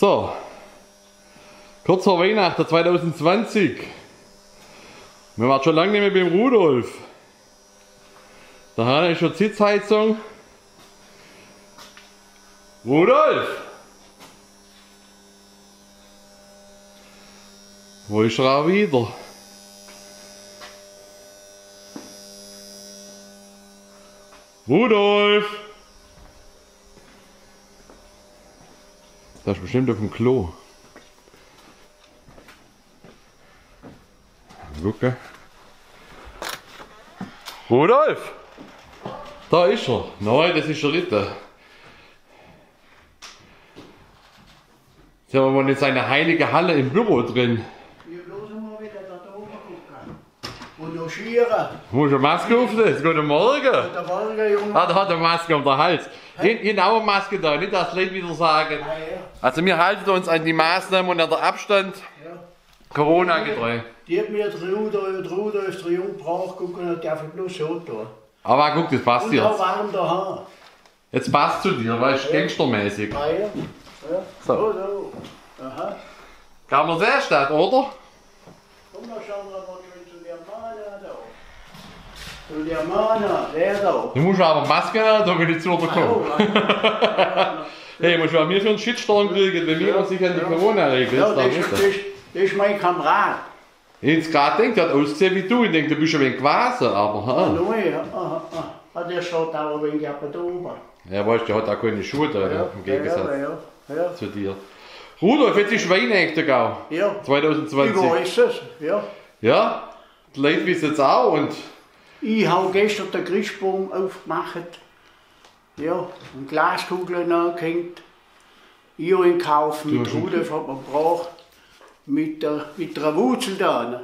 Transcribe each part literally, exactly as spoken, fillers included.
So. Kurz vor Weihnachten zweitausendzwanzig. Mer ware schon lang nimmi beim Rudolf. Do hawwe mer schon Sitzheizung. Rudolf! Wo is er widder? Rudolf! Der is bestimmt uff em Klo. Gugge. Rudolf! Do is er. Nei, des is schon ritte. Sin mer mol in seiner heiligen Halle im Büro drin. Mir bloß mol widder do owwe gugge. Un logiere. Muss e Maske uffsetzen. Guten Morgen. Guten Morgen, Junge. Ah, der hat e Maske um de Hals. Hey. Ich, ich hab e Maske do, nit, dass Leit widder sage. Ah, ja. Also, mir halten uns an die Maßnahmen und an den Abstand. Ja. Corona-getreu. Die hat mir der Rudolf, der Rudolf, der Jung, brach gugge, der hat bloß so do. Aber guck, des passt jetzt. Un warm do, ha. Jetzt passt zu dir, weißt du, ja, gangstermäßig. Ah, ja. Ja. So. So, so. Aha. Kann man sehr statt, oder? Komm, dann schauen wir mal schön zu der Mana da. Zu der Mana, der da. Du musst aber Maske haben, da bin ich zu dir gekommen. Hallo, hallo. Hey, musst du bei mir für einen Shitstorm kriegen, wenn wir uns nicht an die Corona-Regeln halten. Ja, das ist, das ist, das ist mein Kamerad. Ich hab jetzt grad gedacht, der hat ausgesehen wie du. Ich denk, du bist ein wenig gewachsen, aber, ha. Neu, ha, ha, ha. Ah, der schaut aber ein wenig ab da oben. Ja, weißt du, der hat auch keine Schuhe da, ja, im Gegensatz zu dir. Ja, ja, ja. Rudolf, jetzt ist Weihnachten, gell? Ja. Zweitausendzwanzig. Ich weiß es, ja. Ja, die Leute wissen es auch und ich hab gestern den Christbaum aufgemacht. Ja, und Glaskugeln angehängt. Ich hab ihn gekauft, mit Rudolf hat mir gebracht, mit der, mit der Wurzel da, ne?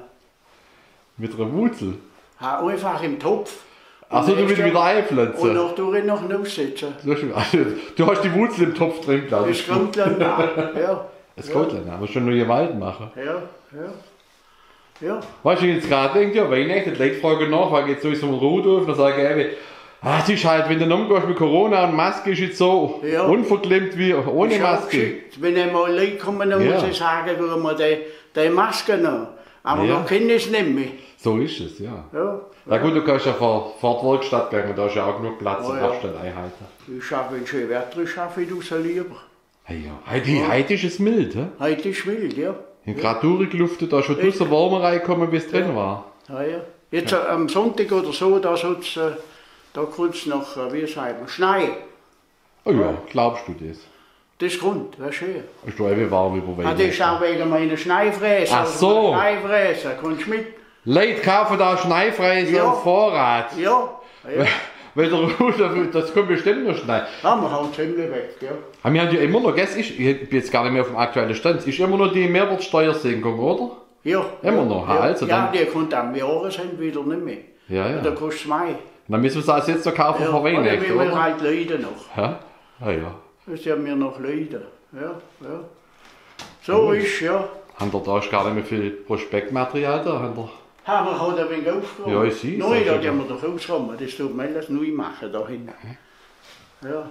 Mit der Wurzel? Ha, einfach im Topf. Ach so, du willst wieder einpflanzen? Und noch, tu ich noch aufsetzen. Du hast, also, du hast die Wurzel im Topf drin, glaub ich. Es kommt dann nach, ja. Es kommt dann nach, muss schon noch Gewalt machen. Ja, ja. Ja. Weißt du, jetzt grad denkt, ja, Weihnachten, die Leute fragen nach, wann geht's so zum Rudolf, dann sag ich, ey, ah, es ist halt, wenn du rumgehst mit Corona und Maske, ist jetzt so unverklemmt wie ohne Maske. Ja. Ich hab geschickt, wenn einmal Leute kommen, dann muss ich sagen, tu mal die, die Maske an. Aber man kennt es nicht mehr. So ist es, ja. Ja. Na gut, du kannst ja vor, vor die Werkstatt gehen, da ist ja auch genug Platz zum Abstand einhalten. Oh ja. Ich schaffe, wenn schön Wetter ist, schaffe ich draußen lieber. Hey, ja. Heute, heute ist es mild, hä? Heute ist mild, ja. Ja. Grad durchgelüftet, da ist schon draußen wärmer reingekommen, wie es drin war. Ja, ja. Jetzt, äh, am Sonntag oder so, da soll's, äh, da kann's noch, äh, wie sagt man, schneien. Oh ja, glaubst du das? Das kommt, wär schön. Ist doch eh warm über Weihnachten. Ah, das ist auch wegen meiner Schneifräse. Ach so. Schneifräse, kommst mit? Leute kaufen da Schneifräse auf Vorrat. Ja, ja. Weil der Rudolf, das kommt bestimmt noch schnell. Ja, wir hauen ziemlich weg, ja. Aber wir haben ja immer noch, gell, ist, ich bin jetzt gar nicht mehr auf dem aktuellen Stand, ist immer noch die Mehrwertsteuersenkung, oder? Ja. Immer noch, ja. Also ja, dann die kommt am Jahresende wieder nicht mehr. Ja, ja. Da kostet es mehr. Dann müssen wir es also jetzt noch kaufen vor Weihnachten, oder? Ja, oder? Müssen wir halt leiden noch. Ja? Ah, ja. Das ist ja mir noch leiden. Ja, ja. So ist, ja. Haben wir da gar nicht mehr viel Prospektmaterial da? Haben wir halt ein wenig aufgeräumt. Ja, ich sehe es. Nein, da tun wir doch ausräumen. Das tut man alles neu machen da hinten. Ja.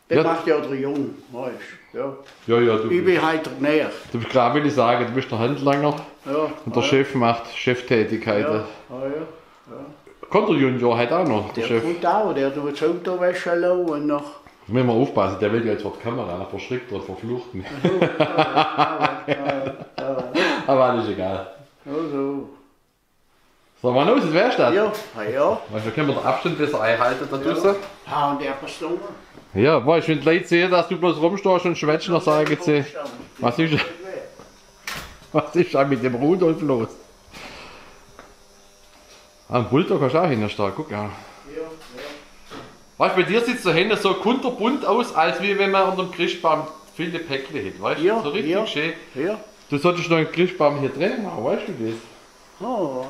Das macht ja der Jung, weißt du. Ja. Ja, ja, du bist halt der Knecht. Du bist klar, will ich sagen, du bist der Handlanger. Ja, ja. Und der Chef macht Cheftätigkeiten. Ja, ja, ja. Kommt der Junior heute auch noch, der Chef? Der kommt auch, der tut das Auto waschen lassen und noch. Müssen wir aufpassen, der will ja jetzt vor die Kamera, verschrickt und verflucht mich. Ach so, ja, ja, ja, ja. Aber alles egal. Also. So, Mann, ist es wert, statt? Ja, ja. Weißt du, da können wir den Abstand besser einhalten da draußen. Ja. Ha, und der Pastor. Ja, weißt du, wenn die Leute sehen, dass du bloß rumstehst und schwätzt, dann sagen sie, was ist, was ist da mit dem Rudolf los? Am Bulldog hast du auch hinten stehen, guck, ja. Ja, ja. Weißt du, bei dir sieht es da hinten so kunterbunt aus, als wie wenn man unter dem Christbaum viele Päckchen hätte, weißt du? Ja, so richtig schön. Ja. Du solltest noch einen Christbaum hier drin machen, weißt du das? Oh.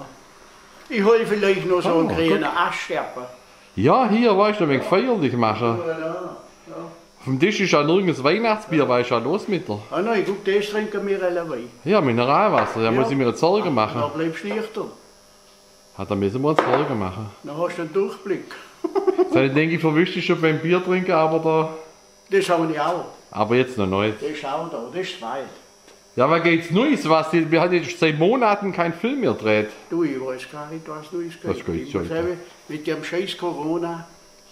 Ich hole vielleicht noch so einen grünen Ast herab. Ja, hier, weißt du, ein wenig feierlich machen. Ja, ja, ja. Auf dem Tisch ist ja nirgends Weihnachtsbier, was ist ja los mit dir? Ah nein, guck, das trinken wir alle Wein. Ja, Mineralwasser, da muss ich mir jetzt Sorgen machen. Ja. Da bleibst du nüchtern. Ja, da müssen wir uns Sorgen machen. Dann hast du einen Durchblick. Dann denke ich, erwische ich dich schon beim Bier trinken, aber da Das hab ich auch. Aber jetzt noch nicht. Das ist auch da, das ist weit. Ja, aber geht's neu? Was, die, wir haben jetzt seit Monaten keinen Film mehr gedreht. Du, ich weiß gar nicht, was neu ist. Das geht so. Mit dem scheiß Corona.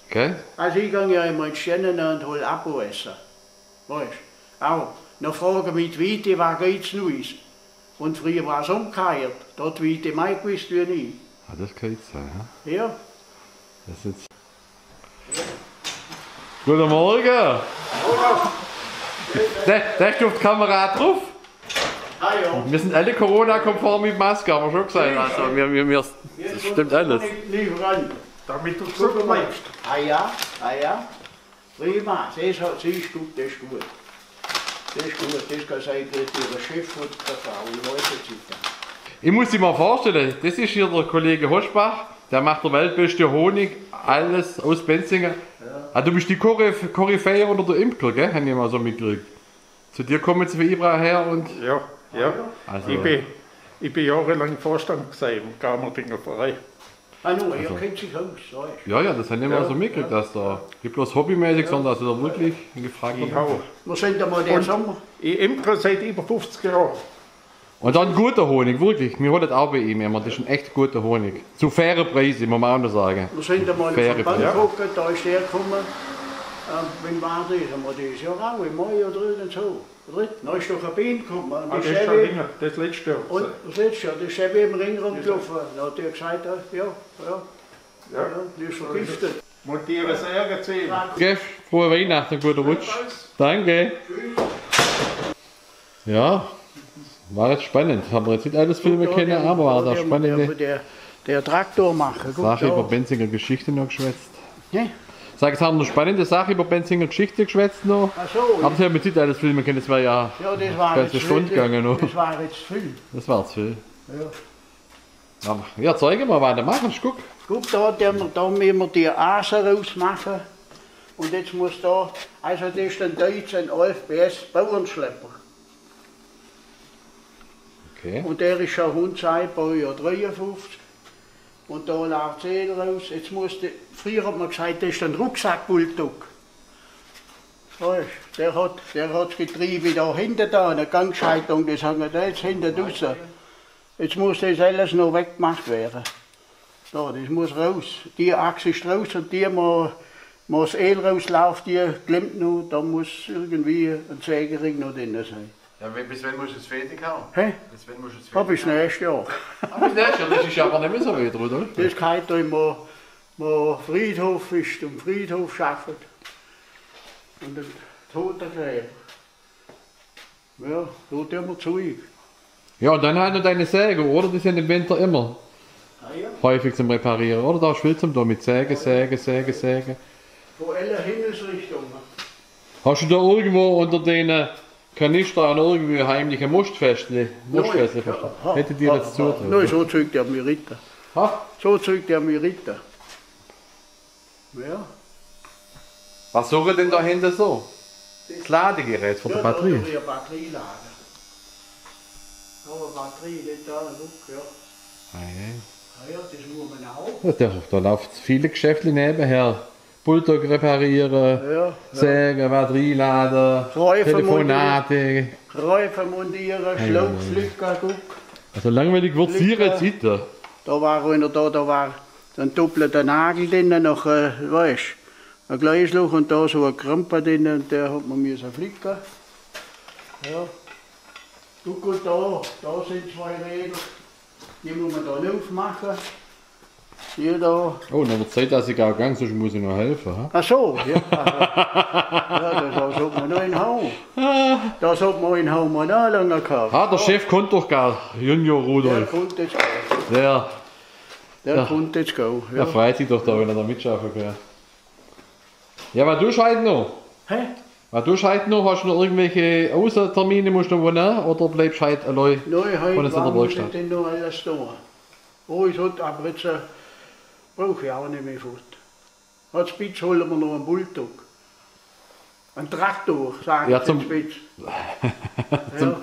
Okay. Also ich gehe ja immer in die Stände und hol Apo essen. Weischt? Auch. Dann frage ich mit Weite, was geht's neu? Und früher war's umgekehrt. Dort Weite mehr gewusst wie nie. Ah, das kann jetzt sein, ja? Ja. Das ist jetzt Guten Morgen. Da, da ist auf die Kamera drauf. Ah, ja. Wir sind alle Corona-konform mit Maske, haben wir schon gesagt. Also, wir, wir, wir, das stimmt alles. Nicht, nicht ran. Damit du gesund bleibst. Ah ja, ah ja. Prima. Das ist, das ist gut, das ist gut. Das ist gut, das kann sein, dass der Chef und der Frau, ich weiß jetzt nicht. Ich muss dir mal vorstellen, das ist hier der Kollege Hoschbach, der macht der weltbeste Honig, alles aus Benzinger. Ja. Ah, du bist die Koryph-, Koryphäe unter der Imker, gell? Habe ich mal so mitgekriegt. Zu dir kommen sie von überall her und Ja, ja. Also Ich bin, ich bin jahrelang Vorstand gewesen im Kamerdinger Verein. Ah, no, ihr Also kennt sich aus, so ist. Ja, ja, das habe ich mal Ja, so mitgekriegt, ja. Dass da, nicht bloß hobbymäßig, Ja. Sondern dass du da wirklich gefragt Ich bist. Auch. Wo sind wir denn Und Sommer? Ich imkere seit über fünfzig Jahren. Und dann guter Honig, wirklich. Wir holen auch bei ihm immer, das ist ein echt guter Honig. Zu fairen Preisen, muss man auch noch sagen. Wir sind einmal Faire auf Preise. Bangkok, da ist der gekommen. Äh, wann war das? Haben wir dieses Jahr auch, im Mai oder irgend so. Oder? Da ist doch ein Bein gekommen. Und Ah, das das ist ist schon eben, länger, das letzte Jahr. Und das letzte Jahr, das ist eben im Ring rumgelaufen. Da hat er gesagt, äh, ja, ja, Ja. Ja, die ist vergiftet. Montiere sehr gezielt. Gell, frohe Weihnachten, guten Rutsch. Danke. Ja, war jetzt spannend. Haben wir jetzt nicht alles filmen können, aber war da spannende Der, der, der Traktor machen. Guck, Sache da. Über Benzinger Geschichte noch geschwätzt. Ne? Sag, es haben wir eine spannende Sache über Benzinger Geschichte geschwätzt noch. Ach so. Aber sie haben jetzt nicht alles filmen können, das wäre ja Ja, das war eine jetzt ganze Stunde viel. Gegangen noch. Das war jetzt viel. Das war zu viel. Ja. Aber, ja, zeig mal, was du machst, guck. Guck, da, da, da müssen wir die Asen rausmachen. Und jetzt muss da, also das ist ein Deutz, ein elf P S Bauernschlepper. Okay. Und der ist schon Hundsei, Baujahr dreiundfünfzig. Und da läuft das Öl raus. Jetzt muss die, früher hat man gesagt, das ist ein Rucksack-Bulldog. Weischt, der hat, der hat das Getriebe da hinten da, eine Gangschaltung, das haben wir da jetzt hinten draußen. Jetzt muss das alles noch weggemacht werden. So, das muss raus. Die Achse ist raus und die, wo, wo das Öl rausläuft, die klemmt noch. Da muss irgendwie ein Sägering noch drin sein. Ja, wie, bis wann musst du es fertig haben? Hä? Bis wann musst du es fertig haben? Bis nächstes Jahr. Ah, bis nächstes Jahr, das ist ja aber nicht mehr so weit, oder? Das geht da immer, wo Friedhof ist, am Friedhof schafft. Und ein Totengräber. Ja, so tun wir Zeug. Ja, und dann halt noch deine Säge, oder? Die sind im Winter immer Ah, ja. häufig zum Reparieren, oder? Da ist viel zum tun mit Säge, Säge, Säge, Säge. Von allen Himmelsrichtungen. Hast du da irgendwo unter den Kanister an irgendwie heimliche Mustfässli? Mustfässli, ja, verstehst du? Ha, hätte dir ha, jetzt ha. Zutritt. Nein, so Zeug, der Mirita. Ha? So Zeug, der Mirita. Ja. Was sucht denn da hinten so? Das Ladegerät für die Batterie. Ja, da, da, Batterielader. Aber Batterie, nicht da, look, ja. Ah, ja. Ah, ja, das muss man auch. Ja, da, da läuft viele Geschäfte nebenher. Bulldog reparieren, ja, ja. Säge, Batterielader, Reifen Telefonate. Reifen montieren, ja, ja, ja. Schlauchflicker, guck. Also langweilig wird es hier jetzt nicht. Da war einer da, da war ein doppelter Nagel drin, noch, äh, weischt, ein Gleisloch und da so ein Kramper drin und der hat man müssen flicken. Ja. Guck, gut, da, da sind zwei Räder. Die muss man da aufmachen. Hier da. Oh, dann wird Zeit, dass ich auch gehe, sonst muss ich noch helfen, ha? Ach so, ja. Ja, das, das hat man noch in Hau. Das hat man in Hau mal noch länger gehabt. Ah, der Chef kommt doch gar, Junior Rudolf. Der kommt jetzt gar. Der, der kommt jetzt gar, ja. Der freut sich doch da, wenn er da mitschaffen kann. Ja, was tust du heute noch? Hä? Was tust du heute noch? Hast du noch irgendwelche Aussentermine, musst du noch wo hin? Oder bleibst du heute allein? Nein, heute in der Werkstatt? Wann ist denn noch alles da? Oh, ich sollte, aber jetzt, äh, brauche ich auch nicht mehr fort. Als Spitz holen wir noch einen Bulldog. Einen Traktor, sage ich zum, zum Spitz. Ja.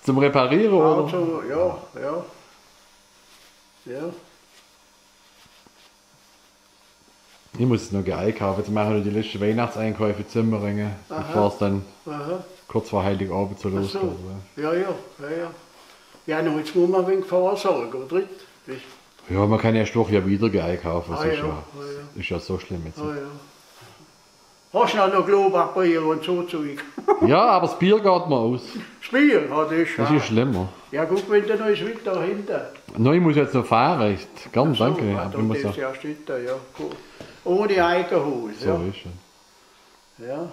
Zum Reparieren, oder? Also, ja, ja. Ja. Ich muss jetzt noch einkaufen. Jetzt mache ich noch die letzten Weihnachtseinkäufe zusammenbringen, bevor es dann kurz vor Heiligabend so losgeht. Ach so. Ja, ja, ja, ja. Ja, no, jetzt muss man ein wenig vorsorgen, oder nicht? Ja, man kann ja doch ja wieder einkaufen. Ah, ja, ja, ist ja so schlimm jetzt nicht. Ah, ja. Hast du noch Klopapier und so Zeug? Ja, aber das Bier geht mir aus. Das Bier, ja, das ist schlimmer. Ja, guck, wenn du noch eins willst, da hinten. Nein, ich muss jetzt noch fahren, echt. Gern, danke. Ach so, aber du darfst ja, stimmt, ja, cool. Ohne Eigenhaus, ja. So ist es. Ja.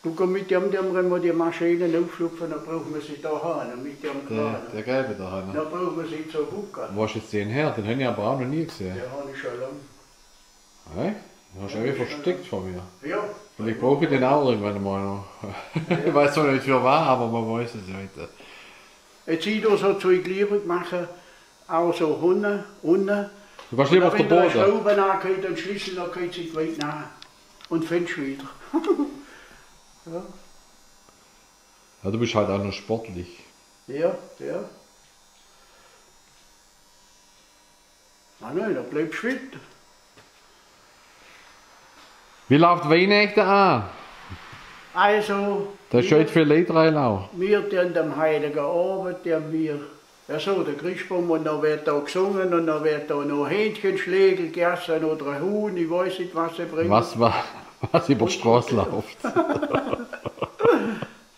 Guck, mit dem, dem, wenn wir die Maschinen aufschupfen, dann brauchen wir sie da haben, mit dem Kran. Der, der gelbe da, ne? Dann brauchen wir sie zu gucken. Wo hast du jetzt den her? Den habe ich aber auch noch nie gesehen. Den habe ich schon lange. Hä? Den hast du irgendwie versteckt von mir. Ja. Vielleicht brauche ich den auch irgendwann mal noch. Ja. Ich weiß zwar nicht für was, aber man weiß es nicht. Jetzt ich tue so Zeug lieber machen, auch so unten, unten. Du kannst lieber auf den Boden. Und wenn du eine Schraube nachgehst, den Schlüssel, dann geht es nicht weit nach. Und findest wieder. Ja. Ja, du bist halt auch noch sportlich. Ja, ja. Ah, nein, da bleibst du fit. Wie läuft Weihnachten an? Also, da ist heute viel Leid drin auch. Wir tun am Heiligen Abend, tun wir, ja so, der Christbaum, und dann wird da gesungen und dann wird da noch Hähnchenschlägel gegessen oder ein Huhn, ich weiß nicht, was sie bringen. Was, wa-, was über die Straße läuft.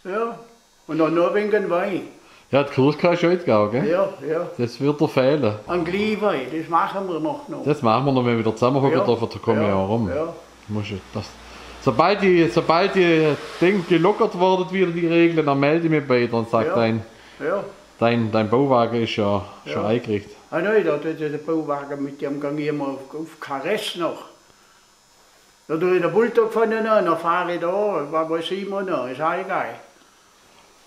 Ja. Und dann noch ein wenig Wein. Ja, die Kirche ist heute, gell? Ja, ja. Das wird dir fehlen. Ein Glühwein, das machen wir noch, noch. Das machen wir noch, wenn wir wieder zusammenhocken dürfen, da kommen wir ja rum. Ja. Muss ich, das, sobald die, sobald die Dinge gelockert worden, wieder die Regeln, dann melde ich mich bei dir und sag, dein, dein, dein Bauwagen ist ja schon eingerichtet. Ah, nein, da, der, der Bauwagen, mit dem gehe ich immer auf, auf Kares noch. Da tue ich den Bulldog von denen an, dann fahre ich da, was weiß ich, immer noch, ist auch egal.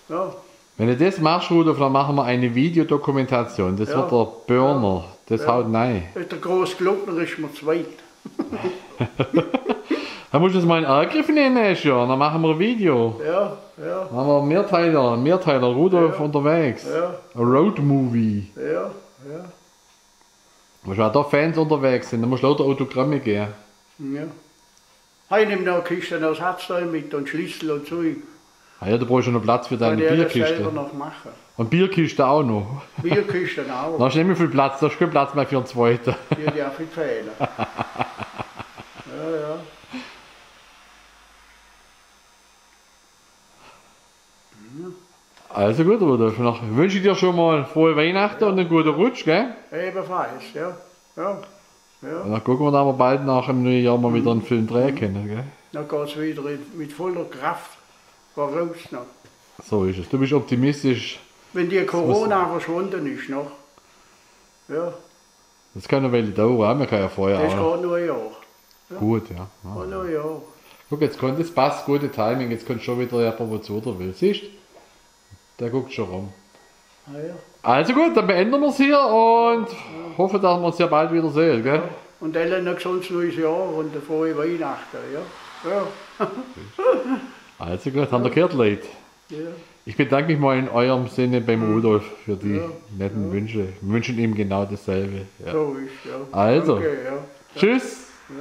Ja. Wenn du das machst, Rudolf, dann machen wir eine Videodokumentation. Das wird der Burner. Das haut rein. Der Großglockner ist mir zu weit. Da musst du jetzt mal in Angriff nehmen, nächstes Jahr. Dann machen wir ein Video. Ja, ja. Dann machen wir einen Mehrteiler, einen Mehrteiler, Rudolf unterwegs. Ja. Ein Roadmovie. Ja, ja. Wenn da Fans unterwegs sind, dann musst du lauter Autogramme geben. Ja. Hey, nimm noch eine Kiste Ersatzteil mit und Schlüssel und Zeug. Ah ja, du brauchst ja noch Platz für deine Bierkiste. Kann ich das selber noch machen. Und Bierkiste auch noch. Bierkiste auch. Da hast du nicht mehr viel Platz, da hast du keinen Platz mehr für einen zweiten. Die darf nicht fehlen. Ja, ja. Also gut, Rudolf, dann wünsche ich dir schon mal frohe Weihnachten und einen guten Rutsch, gell? Ebenfalls, ja. Ja. Ja. Und dann gucken wir, dass wir bald nach dem neuen Jahr mal wieder einen Film drehen können, gell? Dann geht es wieder in, mit voller Kraft voraus noch. So ist es. Du bist optimistisch. Wenn die Corona verschwunden ist, noch. Ja. Das kann eine Weile dauern, wir können ja vorher auch. Das geht nur ein Jahr. Ja. Gut, ja. Ja, ja. Schau, jetzt kommt, das passt, gutes Timing, jetzt kommt schon wieder jemand, wo zu dir will. Siehst du? Der guckt schon rum. Ah, ja. Also gut, dann beenden wir es hier und hoffe, dass wir uns ja bald wieder sehen, gell? Ja. Und allen ein gesundes neues Jahr und eine frohe Weihnachten, ja? Ja. Also gut, haben wir gehört, Leute? Ja. Ich bedanke mich mal in eurem Sinne beim Rudolf für die netten Wünsche. Wir wünschen ihm genau dasselbe. Ja. So ist, ja. Also, danke, ja. Tschüss. Ja.